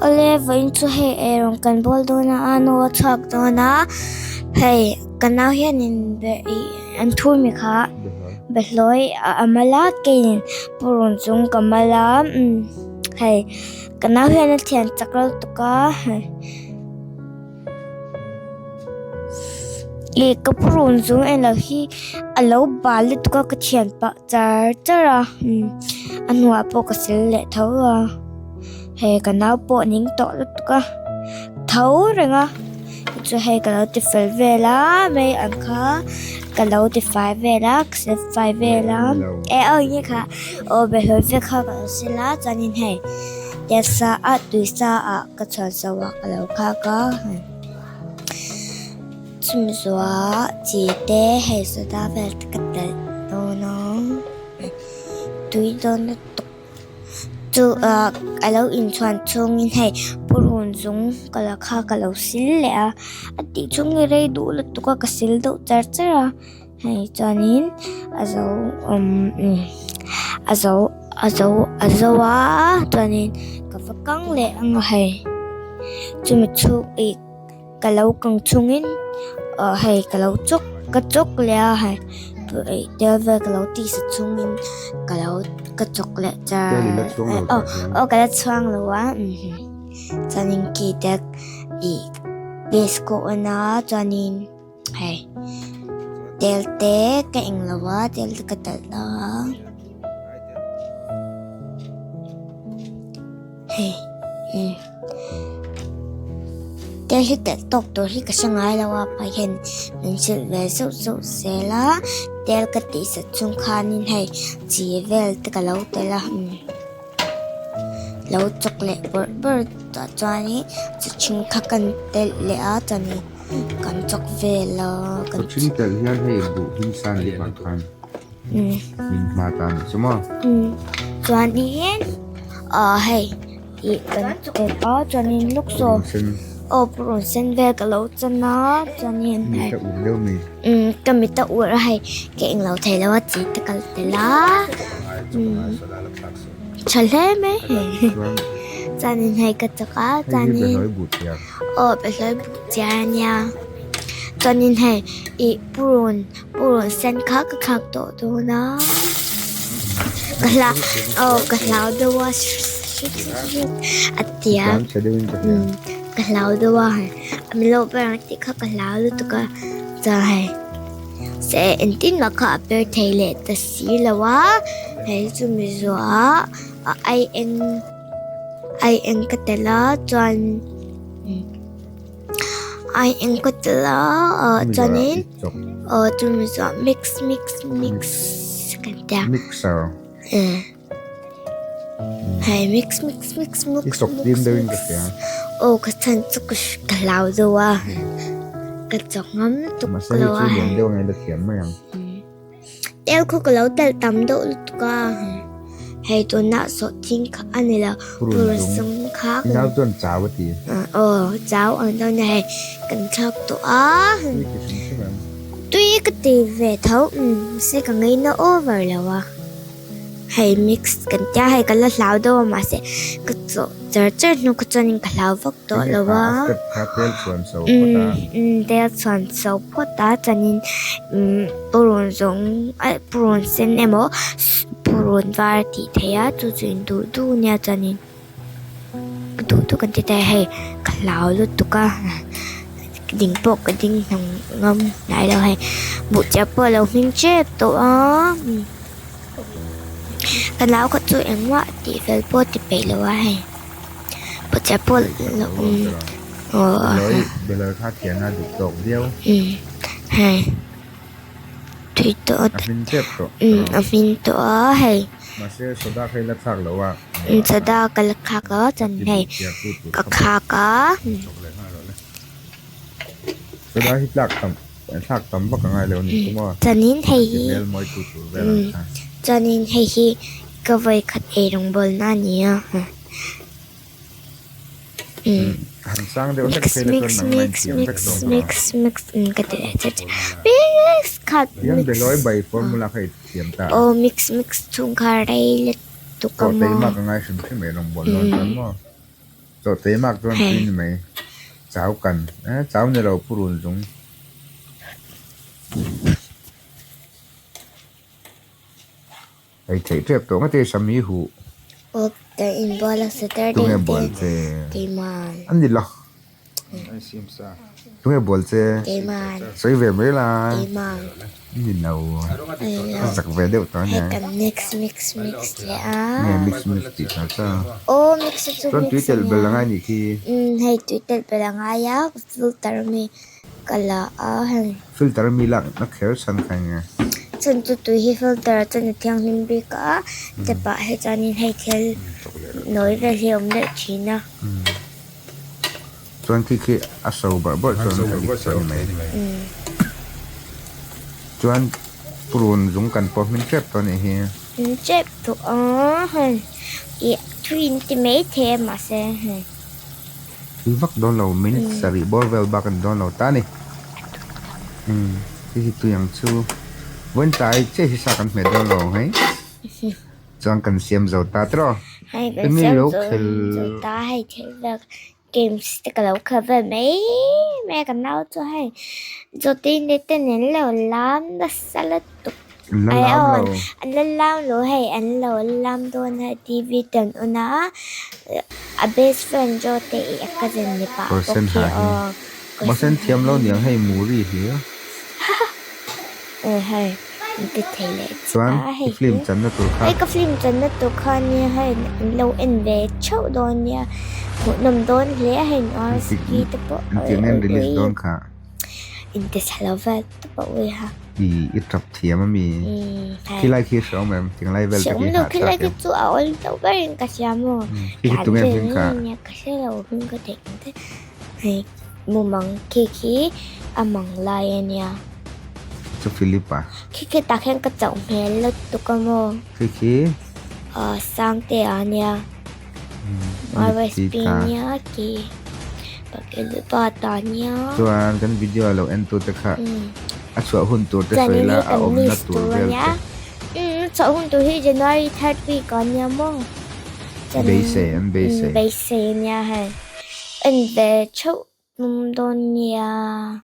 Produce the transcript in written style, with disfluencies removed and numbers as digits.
Awle vawiin chu hei eirawng kan bawl dawn a a nu a chhuak dawn a hei ka nau hianin be ih an thur mi kha behlawi a mal a keiin purun chung ka mal a umm hei ka nau hian a thian chak lutuk a hei. Ih ka purun chung en loh hi a lo bal lutuk a ka thian pah char char a umm a hnuah pawh ka sil leh tho a hei ka nau pawh ning tawh lutuk a tho reng a chu hei ka lo ti fel vel a mai ang kha ka lo ti fai vel a ka sil fai vel a eh aw enge kha aw bawlhhlawh vel kha ka lo sil a chuanin hei tel sa ah tui sa ah ka chhuan zo a ka lo khak a chumi zuah chi te hei soda vel te ka telh dawn a tui dawn lutuk chu ah a lo inchhuan chhungin hei purun zung ka la kha ka lo sil leh a a tih chhung hi rei duh lutuk a ka sil deuh char char a. Hei chuanin a zo umm a zo a zo a zo a chuanin ka va kang leh ang a hei chumi chhung ih ka lo kang chungin ah hei ka lo chawk ka chawk leh a hei ih tel vel ka lo tisa chungin ka lo ka chawk leh char aw aw ka la chhuang lo a chuanin khi te ih gas ka on a chuanin. Hei tel te ka eng lo a tel te ka telh lo a hei umm tel hi telh tawk tur hi ka hre ngai lo a pa hian min hrilh ve zeuh zeuh zel a tel ka tih sat chung khanin hei chi vel te ka lo telh a umm. Lo chawk leh bawrh bawrh tah chuanin chi hring kha kan telh leh a chuanin kan chawk vel a kan Chaw hring telh hian hei buh hlim sa nih vang khan min hma ta nih chu maw? Chuanin ah hei ih kan telh a chuanin luk saw aw purun sen vel ka lo chan a chuanin hei Mit a ur deuh mi? Ka mit a ur a hei ka englo thei lo a chi te kal tel a. Tha hle mai hei chuanin hei ka chak a chuanin aw behlawi but chiar ania chuanin hei ih purun purun sen kha ka thlak tawh dawn a ka hlau aw ka hlau deuh a a ti a ka hlau deuh a hei a min lo ber ang tih kha ka hlau lutuk a chuan hei. Se engtin mah kha a per thei leh ta si lo a, hei chu mi zuah a ai eng ai eng ka tel a chuan ai eng ka tel a ah chuanin aw chumi zuah mix mix mix kan tia mixer hei mix mix mix mix mix aw ka chhan chu ka hlau deuh a ka chawk ngam lutuk lo a hei tel khu ka lo telh tam deuh lutuk a hei tunah sawhthing kha a ni lo purun sum kha aw chau ang deuh nia hei kan thlak tawh a tui ka ti ve tho mahse ka ngaina over lo a. Hei mix kan tia hei ka la hlau deuh a mahse ka chawh char char hnu kha chuanin ka hlau vak tawh lo a umm tel chhuan chho phawt a chuanin umm purun zawng eh purun sen emaw purun var a tih theih a chu chu in duh duh ania chuanin duh duh kan ti thei a hei ka hlau lutuk a ding pawh ka ding hnang ngam hnai lo hei buhchiah pawh a lo hming tep tawh a. Ka nau kha chu engmah tih fel pawh ti peih lo a hei pawcha pawh lo awm Belawi kha thian a duh tawk viau. Hei tui tawh a hmin tep tawh a hmin tawh a hei. Mahse soda kha i la thlak lo a. Soda ka la thlak lo a chuan hei ka khak a. Soda hi tlak tam. Thlak tam vak a ngai lo ni chu maw? Chuanin hei hi chuanin hei hi ka vawi khat ei rawngbawlna a ni a. Mix mix mix mix mix mix ka ti leh chet chet mix khat mix aw mix mix chhung kha rei lutuk a maw. Chaw tei mak chuan tui ni mai. Chau kan eh chau ni lo purun zung. Ei theih tep tawh ngati sam hi huh. Aw kan inbual a Saturday Tunge bual che? Keiman. An ni lo. Tunge bual che? Keiman. Sawi ve mai la. Keiman. An ni lo. A zak ve deuh tawh ania. Hei kan mix mix mix leh a. Nge mix mix tih ta cha. Aw mix chu mix ania. Chuan tui telh belh angai nih khi. Umm hei tui telh belh angai a filter ami ka la a hei. Filter ami lak na kher chhan kha enge. Chhan chu tui hi filter ah chuan a thianghlim bik a tap ah hei chuanin hei thil nawi vel hi a awm leh thin a. Chuan khi khi a so barh barh chuan a dik chuan a ni mai. Chuan purun zung kan pawh hmin tep tawh a nih hi. Hmin tep tawh a hei ih thui in ti mai thei a mahse hei. Thui vak dawn lo minute sarih bawr vel bak a ni dawn lo ta a ni. Umm hei hi tui ang chu vawiin tlai chiah hi sa kan hmeh dawn lo ang hei. Chuan kan siam zo ta tiraw. Hei kan siam zo ta hei thil vel games te ka lo khel vel mai mai a ka nau chu hei zawhte ne te nen lo lam nasa lutuk An la lam lo. An la lam lo hei an lo lam dawn a T_V te an on a a best friend zawhte i a cousin ni pah bawk hi aw. Kawrsen thiam lo niang hei muri hi. Aw hei an ti thei leh Chuan i film channa tur kha. Hei ka film channa tur kha nia hei an lo en ve theuh dawn nia hmuhnawm dawn hle a hei RSP te pawh Engtiang nge an release dawn kha? Inti chhe lo vel te pawh ui ha. I i tap thiam ami? Khilai khi hre awm em? Tinglai vel te khi Hre awm lo khilai khi chu a awl deuh berin ka hria maw? Khi khi tunge hming kha? Ka hre lo hming ka theih ang te. Hei mumang khi khi a mang lai a nia. Chu Philip a. Khi khi tah khian ka chauh hmel lutuk a maw. Khi khi. Aw Sangte a nia. RSP nia ki Pakelipa ta nia. Chuan kan video a lo en tu te kha a chhuah hun tur te sawi la a awmna tur vel te. Umm chhuah hun tur hi January third week a nia maw. Beisei an beisei. Beisei ania hei. En ve theuh tum dawn nia.